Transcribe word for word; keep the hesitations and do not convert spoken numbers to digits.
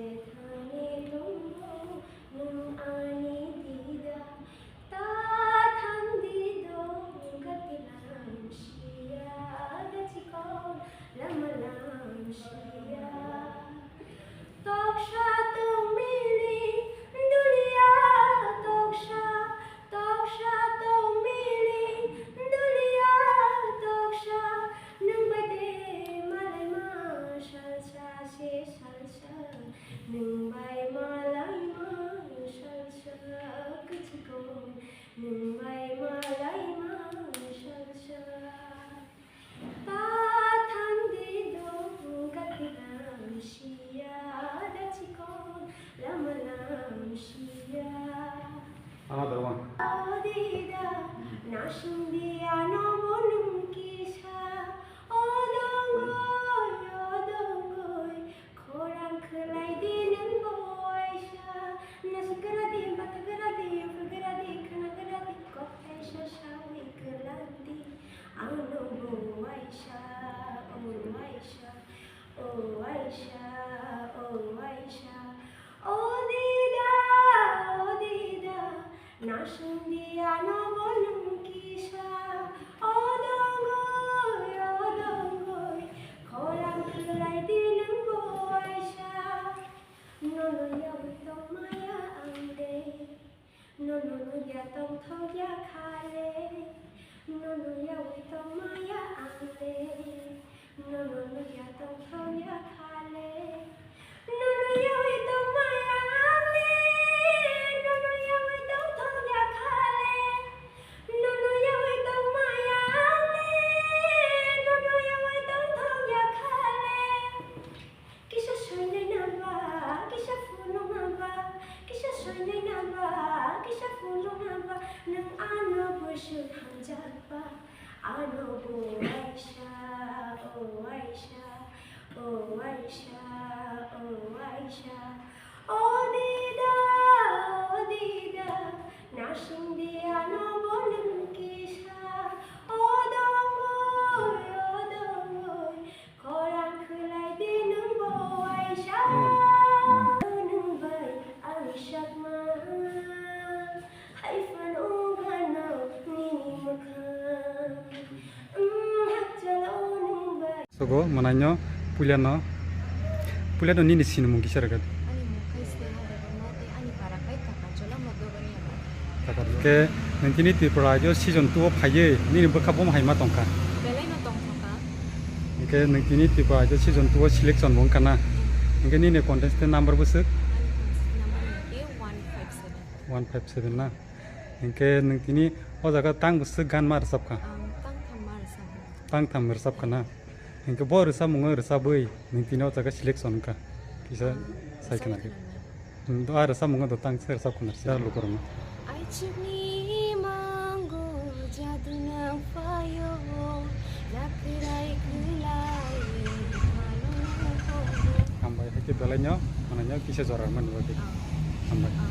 Thani tongo nwng ani dida, ta thang di dong gati lam siya, da chikon lama lam siya. Toksa tongmili dulia, toksa, toksa tongmili dulia, toksa, nwng bai de malai ma salsa se salsa, nwng bai malai ma salsa, kuchikon, nwng bai malai ma salsa. Ta thang di dong gati lam siya, da chikon lama lam siya. Another one. O dida, nasing di ano bo nwng kisa, o dongoi, o dongoi, khorang khwlai di nwng bo waisa. Nasing gra di, matha gra di, phul gra di, khna gra di, kok kaisa sawi kwlang di. Ano bo waisa, o waisa, o waisa, o waisa, o dida, o dida, nasing di ano bo nwng kisa, o dongoi, o dongoi, khorang khwlai di nwng bo waisa. Nono yawi tongmaya ang de. Nono nugya tongthokya khale, nono yawi tongmaya ang le, nono nugya tongthokya khale, nono yawi tongmaya ang le, nono yawi tongthokya khale, nono yawi tongmaya ang le, nono yawi tongthokya khale. Kisa soinai naba, kisa phunuk naba, kisa soinai naba, kisa phunuk naba, nwng ano bwswk hamjakba, ano bo waisa, o waisa, o waisa, o waisa, o dida, o dida, nasing di ano bo nwng kisa, o dongoi, o dongoi, khorang khwlai di nwng bo waisa. Nwng bai ang sakma, hai phano gano nini mwkhang. Mm, hakchalo nwng bai. Sogo mwnai no puila no, puila no nini sinimung kisa rwgadi. Ani mung khai Sneha Debbarma tei ani para khai Takacholo Modogani abo. Takar ke nwng tini Tripura Idol season two o phaiwi nini bwkha bom hai ma tongkha. Belai no tongthokha. Hingke nwng tini Tripura Idol season two o selection bo wngkha na? Hmm. Hingke nini contestant number bwswk? Ani contestant number hingke one five seven. One five seven na? Hingke nwng tini o jaga tang bwswk gan ma rwchapkha? Ang tang tham ma rwchapkha. Tang tham rwchapkha na? Hingke bo rwchapmung rwchabwi nwng tini o jaga selection wngkha. Kisa ah, sai khna khe. Hmm, do a rwchapmung do tang se rwchap khna sir lukurokno. Aichukni mango jadu nang phaio, nakrai khwlai phano. Hambai, haikhe belaino, manaino kisa jora mani bagwi. Ah. Hambai. Ah.